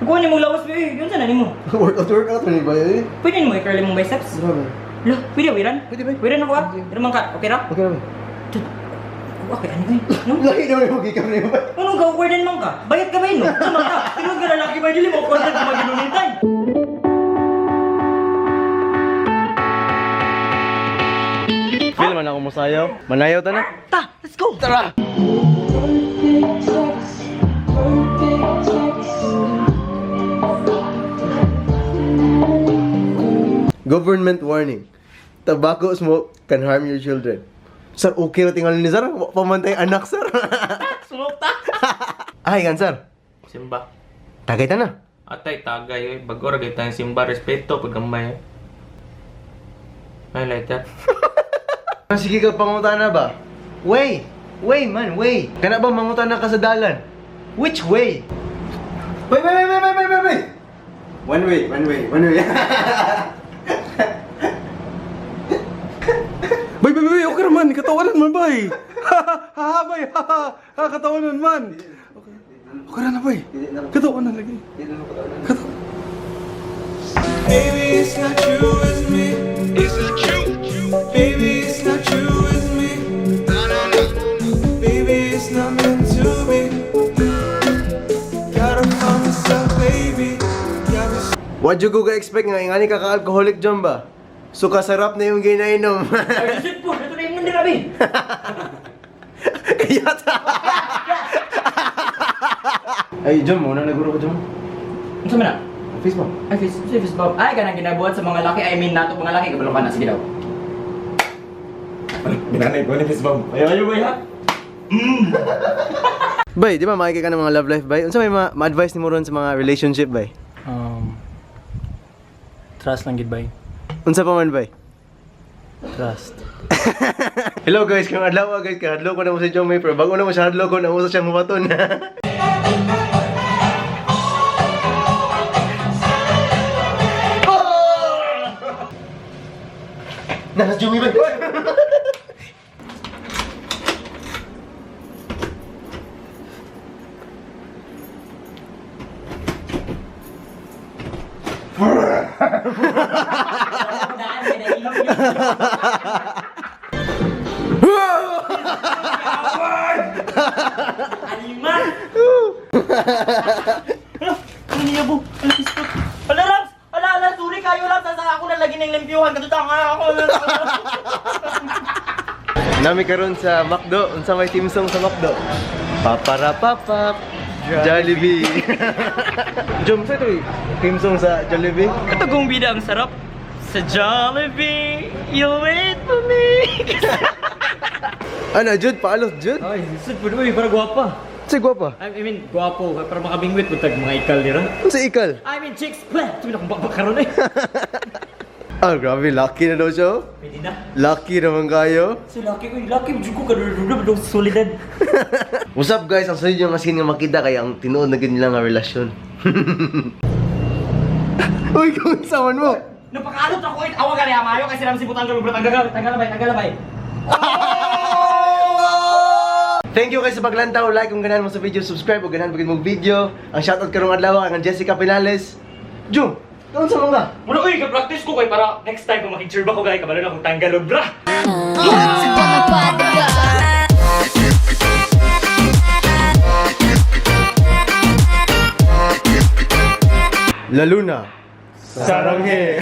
Kuha ni mong lawas ba eh. Yun sana nimo. Workout, workout rin ba eh? Pwede nimo i-curl imong biceps? Grabe. Lah, pwede wiran? Pwede ba? Wiran ako ah. Pero man ka, okay ra? Okay na ba? Dude, okay, ano eh? No? Lahi naman yung gikam na yun ba? Ano ka awkward man ka? Bayat ka ba yun, no? Ano man ka? Tinod ka lalaki ba? Dili mo awkward ka maginunitan. Feel man ako musayaw. Manayaw ta na. Ta, let's go! Tara! Government warning. Tobacco smoke can harm your children. Sir, okay ra tingali ni sir. Wa pa man tay anak, sir. Smoke ta! Ay, gan sir. Simba. Tagay ta na. Atay tagay oy, bago ra gyud tayong simba, respeto pag gamay. Ay lighter. Sige ka pangutana ba? Way! Way man, way! Kana ba mangutana ka sa dalan? Which way? Wait, wait, wait, wait, wait, wait, wait, wait! One way, one way, one way. Bay, bay, bay, okay raman. Katawanan man, bay. Ha, ha, bay, ha, ha, ha, katawanan man. Okay, okay ra na, bay. Katawanan lagi. Katawanan. Baby, it's not you, it's me. It's not you. Baby, it's not you, it's me. Baby, it's not meant to be. Gotta find myself, baby. Got me What you go ka-expect nga ingani ka ka-alcoholic dyan ba? So kasarap na yung ginainom. Ay, susit po! Ito na yung nandira, be! Kaya ta! Ay, Jom, muna naguro ko, Jom. Ano sa man na? Face mo. Ay, face bomb. Ay, kanang ginabuhat sa mga laki. I mean, nato mga laki. Kabalo ka na. Sige daw. Binanay ko ni face bomb. Ayaw, ayaw, bay, ha? Bay, di ba makikita ka ng mga love life, bay? Unsa may ma-advise nimo ron sa mga relationship, bay? Trust lang gid bay. Unsa pa man, bay? Trust. Hello guys, kung adlaw guys, kahadlo ko na mo si Jomay pero bago na mo siya hadlo ko na usa siya mubaton. Nasa Jomay ba? Daan, may nainom yun. Alima! Ano? Ano niya bo? Ano Facebook? Ala, Labs! Ala, ala, sorry kayo, Labs. Asa ako na lagi ng limpyuhan. Katuta nga ako. Nami karon sa McDo, unsa may team song sa McDo? Paparapapap Jollibee. Jom sa ito team song sa Jollibee. Katugong bida ang sarap. Sa Jollibee, you'll wait for me. Ano, Jude, paalot Jude. Ay, sud po, uy, para guwapa. Sa gwapa. I mean, guwapo, para makabingwit po tag mga ikal nila. Unsa ikal? I mean, chicks, bleh! Tumin akong bakbak karon eh. Ah, grabe, lucky na daw siya. Oh. Pwede na. Lucky naman kayo. So, lucky ko, lucky, medyo ko kadududud, medyo solidan. What's up guys? Ang sunod yung asin nga makita kay ang tinuod na gid nila nga relasyon. Uy, kung saman mo. Napakaalot ako eh. Awa ka niya, mayo kasi naman si Butang Galubra. Tanggal, tanggal bay, tanggal bay. Thank you guys sa paglantaw, like kung ganahan mo sa video, subscribe kung ganahan mo mo video. Ang shoutout karong adlaw ang Jessica Pinales. Jum, kaon sa mga. Muna uy, ka-practice ko kay para next time kung makicture ba ko gay kabalo na akong tanggal bra. La Luna. Saranghe.